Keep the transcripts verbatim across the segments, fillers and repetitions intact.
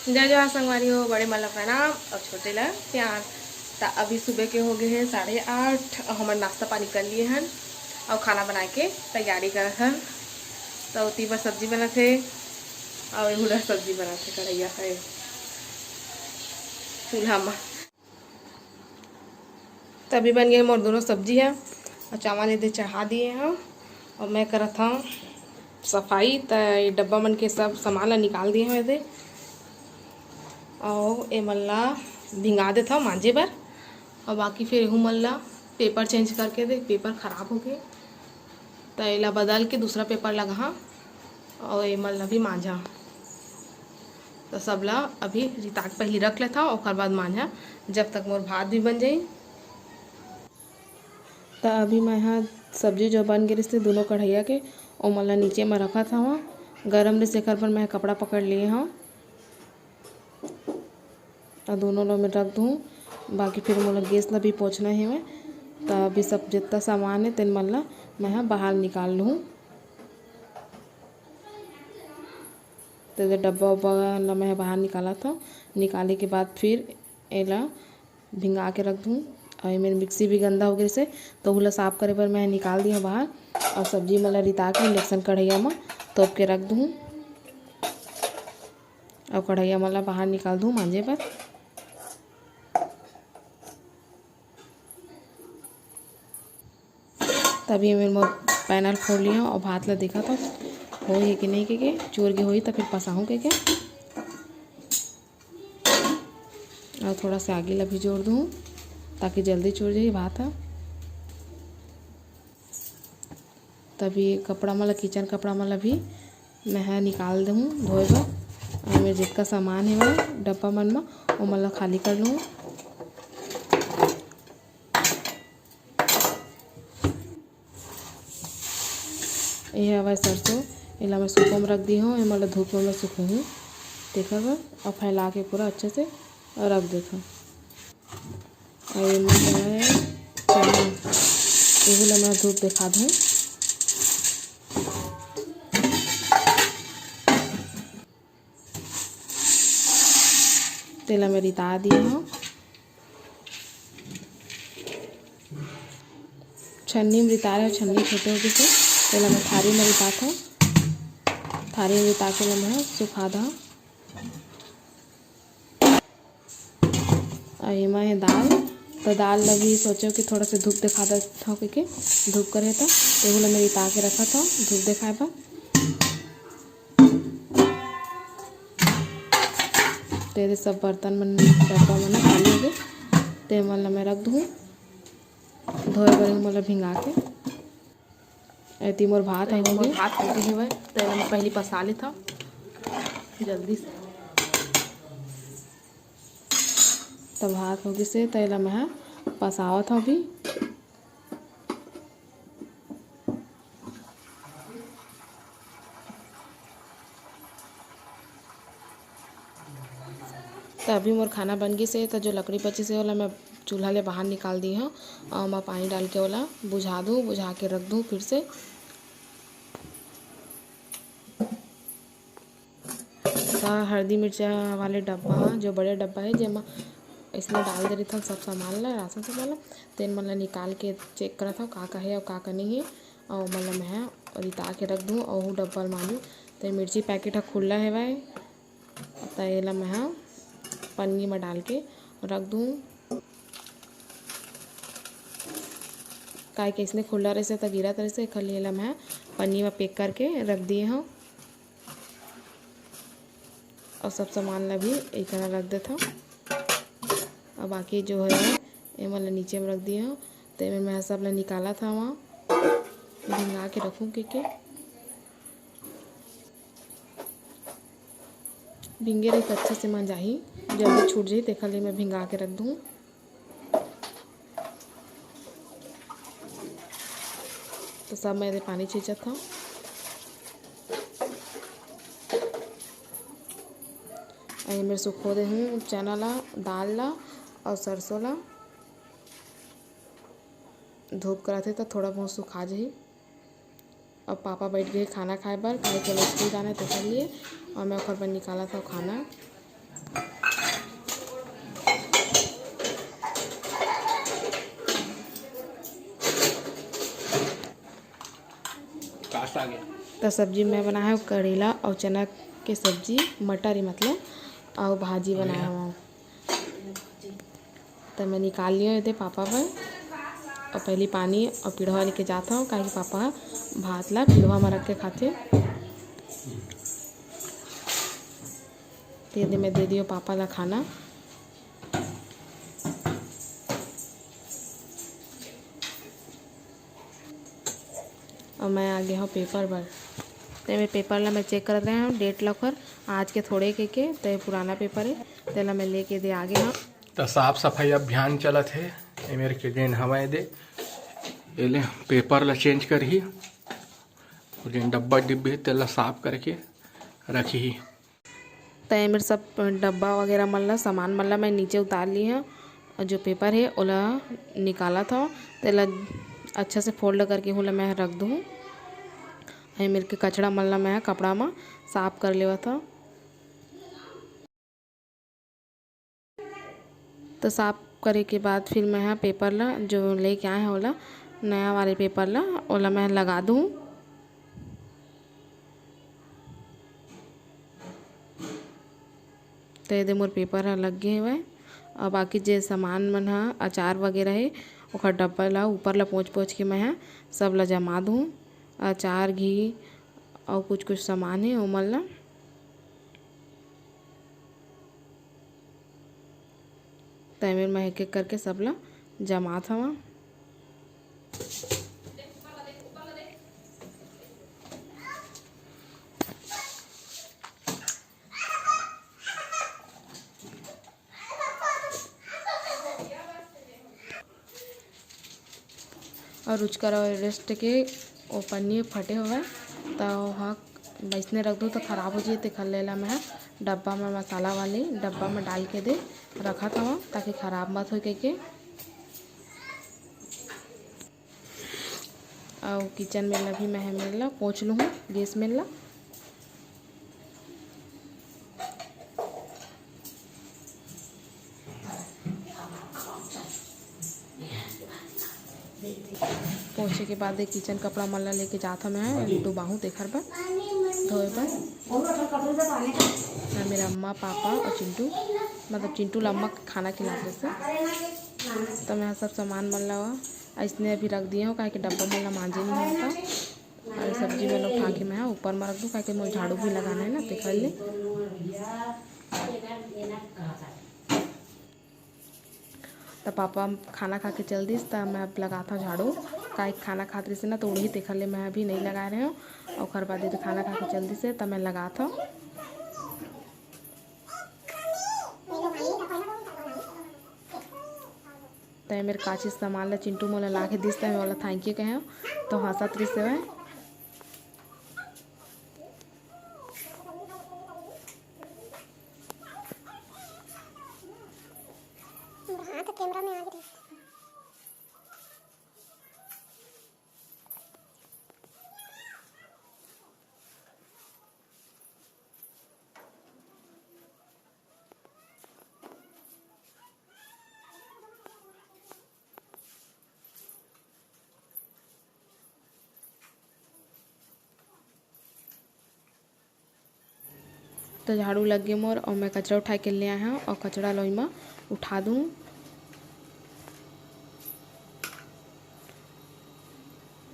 जय जोहार संगवारी हो, बड़े मन ला प्रणाम और छोटे ला प्यार। त अभी सुबह के हो गए हैं साढ़े आठ और हमर नाश्ता पानी कर लिए हन और खाना बना के तैयारी करत हन। त ओती बर सब्जी बनत हे और एहू ला सब्जी बनत हे, कढ़ैया है चूल्हा में। त अभी बन गए मोर दोनों सब्जी ह। और चावल एदे चढ़ा दिए हव और मैं करत हव सफाई। त ये डब्बा मन के सब सामान ला निकाल दिए हव एदे, और एमन ला भिंगा देथव मांजे बर। और बाकी फिर एहू मन ला पेपर चेंज करके दे, पेपर खराब हो गए, त एला बदल के दूसरा पेपर लगाहा और एमन ला भी मांजा। त सबला अभी रिता के पहिली रख लेथव, ओकर बाद मांजा, जब तक मोर भात भी बन जाई। त अभी मैं ह सब्जी जो बन गे रिहिस ते दोनों कढ़ैया के, ओमन ला नीचे म रखत हव। गरम रिहिस, एकर बर मैं ह कपड़ा पकड़ लिए हव। अउ दोनों ला मैं रख दूँ, बाकी फिर मोला गैस ला भी पोंछना हेवय। त अभी सब जितना सामान हे तेन मन ला मैं ह बाहर निकाल लूँ। त एदे डब्बा उब्बा ला मैं ह बाहर निकालत हव। निकाले के बाद फिर एला भिंगा के रख दूँ। अउ एमेर मिक्सी भी गंदा हो गिस हे, त ओहू ला साफ करे बर मैं निकाल दिए हव बाहर। अउ सब्जी मन ला रिता के इंडक्शन कढ़ैया म तोप के रख दूँ। अउ कढ़ैया मन ला बाहर निकाल दूँ मांजे बर। तभी मैं मोर पैनल फोड़ लियो अउ भात ला देखत हव, होही कि नहीं के, के चूर गे होही त फिर पसाहूँ के, के। अउ थोड़ा सा आगी ला भी जोर दूँ, ताकि जल्दी चूर जाही भात ह। तभी कपड़ा मन ला, किचन कपड़ा मन ला भी मैं ह निकाल दूँ धोए बर। अउ एमेर जितका सामान हेवय डब्बा मन म, ओमन ला खाली कर लूँ। ये हवय सरसों, एला मैं सुखो म रख दे हव, एमन ला धूप म मैं सुखोहूँ तेकर बर, अउ फैला के पूरा अच्छे से रख देथव। अउ एमन हवय चना, एहू ला मैं धूप देखा दूँ। तेला मैं रिता दिए हव। छन्नी में रिता रहे, छन्नी छोटे हो गिस हे, तेला मैं थारी में रितात हव। थारी में रिता के ल मैं सुखा दव। अउ एमा हे दाल, त दाल ल भी सोचेव कि थोड़ा से धूप देखा देथव कहिके, धूप करे त एहू ल मैं रिता के रखत हव धूप देखाए बर। तेरे सब बर्तन मन, डब्बा मन खाली हो गे, ते मन ल मैं रख दूँ धोए बर, एहू मन ल भिंगा के। एती मोर भात हो गे। भात हो गे हवय, त एला मैं पहिली पसा लेथव जल्दी से। त भात हो गिस हे, त एला मैं ह पसावत हव अभी। त अभी मोर खाना बन गिस हे, त जो लकड़ी बचिस हे, ओला मैं चूल्हा ले बाहर निकाल दी हव अउ ओमा पानी डाल के ओला बुझा दूँ, बुझा के रख दूँ फिर से। त हरदी मिर्चा वाले डब्बा ह, जो बड़े डब्बा हे, जेमा अइसने डाल दे रहिथन सब सामान ला, राशन सामान ला, तेन मन ला निकाल के चेक करत हव का का हे अउ का का नइ हे, अउ ओमन ला मैं ह रिता के रख दूँ अउ ओहू डब्बा ल मांजूँ। त मिर्ची पैकेट ह खुल्ला हेवय, त एला मैं ह पन्नी म डाल के रख दूँ। काहे कि अइसने खुल्ला रहिसे त गिरत रहिसे, एखर लिए एला मैं ह पन्नी म पैक करके रख दिए हव। अउ सब सामान ला भी एक करा रख देथव। अउ बाकी जो हे, एमन ला नीचे म रख दिए हव। त एमे मैं ह सब ला निकालत हव, भिंगा के रखूँ कहिके। भिंगे रही त अच्छा से मंजाही, जल्दी छूट जाही, तेखर लिए मैं भिंगा के रख दूँ। त सब मैं एदे पानी छींचत हव। अउ एमेर सुखो दे हूँ चना ला, दाल ला अउ सरसों ला। धूप करत हे त थोड़ा बहुत सुखा जाही। अब पापा बैठ गए खाना खाए बर, काहे कि अब स्कूल जाना है तेकर लिए। अउ मैं ओकर बर निकालत हव खाना। का साग हे? त सब्जी मैं बनाए हव करेला अउ चना के सब्जी, मटर ही मतलब, अउ भाजी बनाए हव। त मैं निकाल लियो एदे पापा बर, अउ पहली पानी अउ पिढ़वा लेके जात हव, काहे कि पापा ह भात ला पिढ़वा म रख के खाथे। त एदे मैं दे दियो पापा ला खाना। अउ मैं आ गे हव पेपर बर। ते मैं पेपर ला मैं चेक करत रहे हव, डेट ला ओखर आज के थोड़े के, के ते पुराना पेपर हे, तेला मैं लेके दे आ गे हव। त साफ सफाई अभियान चलत हे। ए मेर के जेन हवय दे, एले पेपर ला चेंज करही, अउ जेन डब्बा डिब्बी हे, तेला साफ करके रखही। त ए मेर सब डब्बा वगैरह मन ला, सामान मन ला मैं नीचे उतार ली हव, अउ जो पेपर हे, ओला निकालत हव, तेला अच्छा से फोल्ड करके ओला मैं रख दूँ। ए मेर के कचड़ा मन ला मैं कपड़ा म साफ कर लेवत हव। त साफ करे के बाद फिर मैं ह पेपर ला, जो लेके आए हव ओला, नया वाले पेपर ला, ओला मैं लगा दूँ। त एदे मोर पेपर ह लग गे हवय। अउ बाकी जे सामान मन ह, अचार वगैरह हे, ओखर डब्बा ला ऊपर ला पोंछ पोंछ के मैं ह सब ला जमा दूँ। अचार, घी अउ कुछ कुछ सामान हे, ओमन ला। त ए मेर मैं एक एक करके सब ला जमात हवं। अउ रुचकर अउ एवरेस्ट के ओ पन्नी फटे हवय, त ओहा वइसने रख दू त खराब हो जाही। तेखर ले एला मैं ह डब्बा म, मसाला वाले डब्बा म डाल के दे रखत हवं, ताकि खराब मत होय कहिके। अउ किचन में ला भी मैं ह मेर ला पोंछ लूहूँ, गैस में ला। पोंछे के बाद ये किचन कपड़ा मन ला लेके जात हव मैं डुबाहूँ तेखर बर, धोए बर। अउ मेर अम्मा, पापा अउ चिंटू, मतलब चिंटू ला अम्मा खाना खिला देथे, त मैं ह सब सामान मन ला अइसने अभी रख दिए हव, काहे कि डब्बा मन ला मांजे नइ हव। अउ सब्जी मन ला उठा के मैं ह ऊपर म रख दूँ, काहे कि मोर झाड़ू भी लगाना हे ना, तेखर ले। त पापा खाना खा के चल दिस, त मैं अब लगाथव झाड़ू। काहे कि खाना खात रहिस ना, त उड़ही, तेखर ले मैं अभी नइ लगाए रहेंव। ओखर बाद ये तो खाना खा के चल दिस हे, त मैं लगाथव। त ए मेर काची सामान ला चिंटू मोला ला के दिस, त मैं ओला thank you कहेंव, त हंसत रहिस हवय। हाँ, तो कैमरा में आ गई। तो झाड़ू लग गे मोर, अउ मैं कचरा उठाए के ले आए हव, अउ कचरा ल ओइमा उठा दूँ।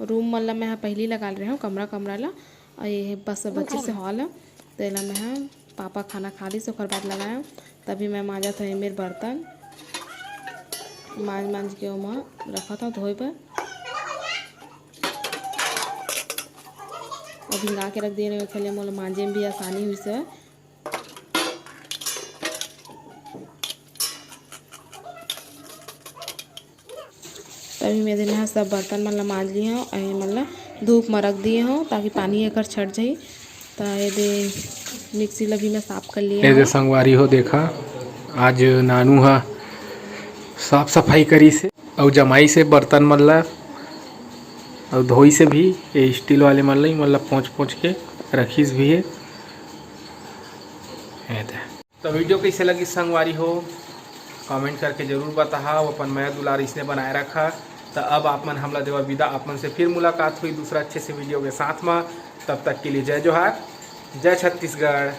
रूम मन ला मैं ह पहिली लगा ले रहेंव, कमरा कमरा ला, अउ ये बस बचे से हॉल ह, तेला मैं ह पापा खाना खा लिस, ओकर बाद लगाएंव। तभी मैं मांजत हव ए मेर बर्तन, मांज मांज के ओमा रखत हव धोए बर। अउ भिंगा के रख दिए रहेंव, एखर ले मोला मांजे में भी आसानी होइस हे। तभी मैं दिन ह सब बर्तन मन ला मांज लिए हव, अउ ये मन ला धूप म रख दिए हव, ताकि पानी एकर छट जाही। त ये दे मिक्सी ला भी मैं साफ कर लिए ये दे हव। संगवारी हो, देखा, आज नानू ह साफ सफाई करिस हे अउ जमाइस हे बर्तन मन ला अउ धोइस हे भी। ये स्टील वाले मन ला, ये मन ला पोंछ पोंछ के रखिस भी हे। ये दे। तो वीडियो कैसे लगी संगवारी हो, कमेंट करके जरूर बताहा। अपन मया दुलार इसने बनाए रखा। तो अब आप मन हमला देवा विदा, आप मन से फिर मुलाकात हुई दूसरा अच्छे से वीडियो के साथ में। तब तक के लिए जय जोहार, जय छत्तीसगढ़।